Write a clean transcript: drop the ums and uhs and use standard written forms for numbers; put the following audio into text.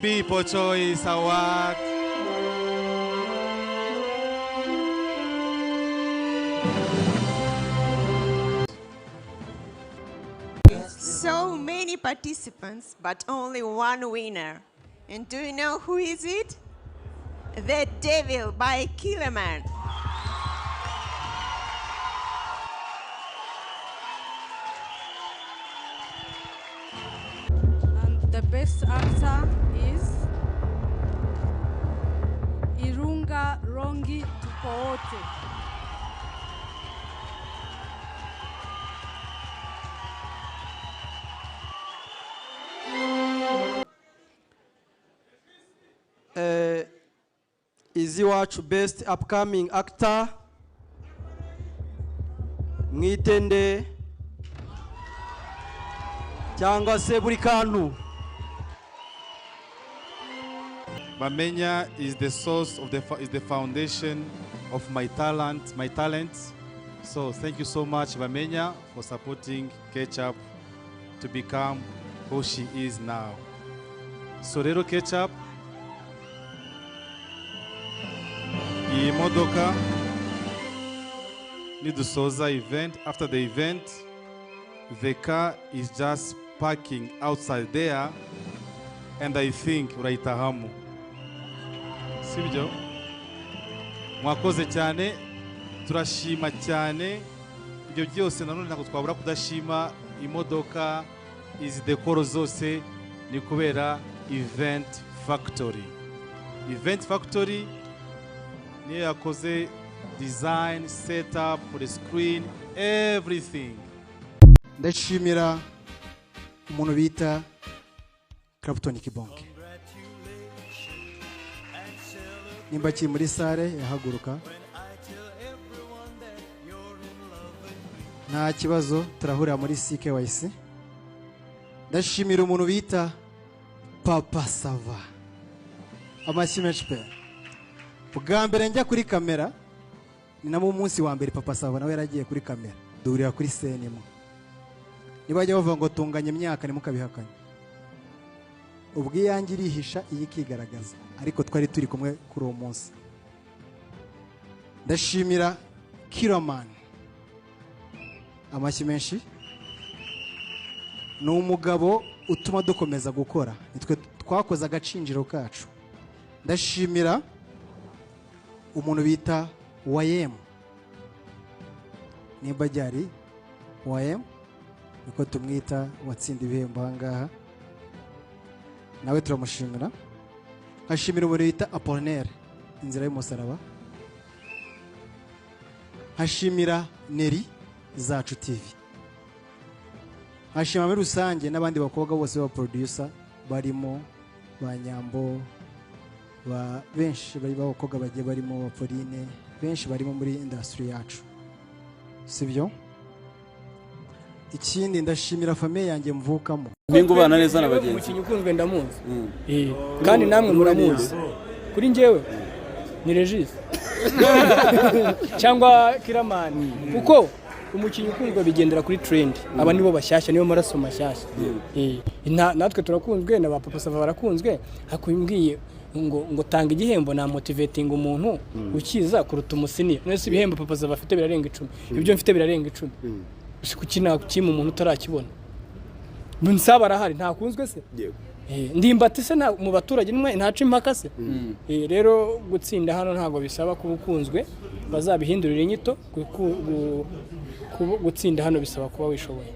People Choice Award. So many participants, but only one winner. And do you know who is it? The Devil by Killerman. And the best actor is Irunga Rongi Tukoote. Iziwacu best upcoming actor, Mwitende cyangwa se buri kantu. Bamenya is the source of the is the foundation of my talent, my talent. So thank you so much, Bamenya, for supporting Ketchup to become who she is now. So rero Ketchup, iyi modoka nidusoza event, after the event, the car is just parking outside there, and I think urayitahamo. Sibyo? Mwakoze cyane, turashima cyane. Ibyo byose nanone ntabwo twabura kudashima imodoka, izi decor zose ni kubera Event Factory. Event Factory niyo yakoze design, setup for the screen, everything. Ndashimira umuntu bita Clapton Kibonke. Nimba akiri muri salle yahaguruka, nta kibazo, turahurira muri CKYC. Ndashimira umuntu bita Papa Sava, amashyi menshi pe. Bwa mbere njya kuri kamera ni namo umunsi wa mbere Papa Sava nawe yaragiye kuri kamera, duhurira kuri scene imwe. Nibajya bavuga ngo tunganya imyaka, ntimukabihakanye. Ubwo iyanjye irihisha, iyi ikigaragaza, ariko twari turi kumwe kuri uwo munsi. Ndashimira Killaman, amashyi menshi. Ni umugabo utuma dukomeza gukora, nitwe twakoze agacinjiro kacu. Ndashimira umuntu bita Wayemu, nimba ryari Wayemu niko tumwita, watsinda ibihembo aha ngaha, nawe turamushimira. Nkashimira umuntu bita Apollinaire Inzira y'Umusaraba. Nkashimira Neri Zacu TV. Nkashima muri rusange n'abandi bakobwa bose b'aba producer barimo ba Nyambo, ba benshi bari b'abakobwa bagiye barimo ba Pauline, benshi barimo muri industry yacu, sibyo? Ikindi, ndashimira famille yanjye mvukamo. Mpinga ubana neza na bagenzi. Umukinnyi ukunzwe ndamuzi. Kandi namwe muramuzi. Kuri njyewe ni Regis cyangwa Kiramani, kuko umukinnyi ukunzwe bigendera kuri trend. Aba nibo bashyashya, nibo maraso mashyashya. Natwe turakunzwe na ba Papa Sava barakunzwe. Hakumbwiye ngo tanga igihembo na motivating umuntu ukiza kuruta umusiniya. None se ibihembo Papa Sava afite birarenga 10, ibyo mfite birarenga 10, si kuki nakima umuntu utarakibona? Nsaba arahari, ntakunzwe se? Ndimbati se nta mu baturage nimwe ntaca impaka se? Rero gutsinda hano ntabwo bisaba kuba ukunzwe, bazabihindurira inyito. Gutsinda hano bisaba kuba wishoboye.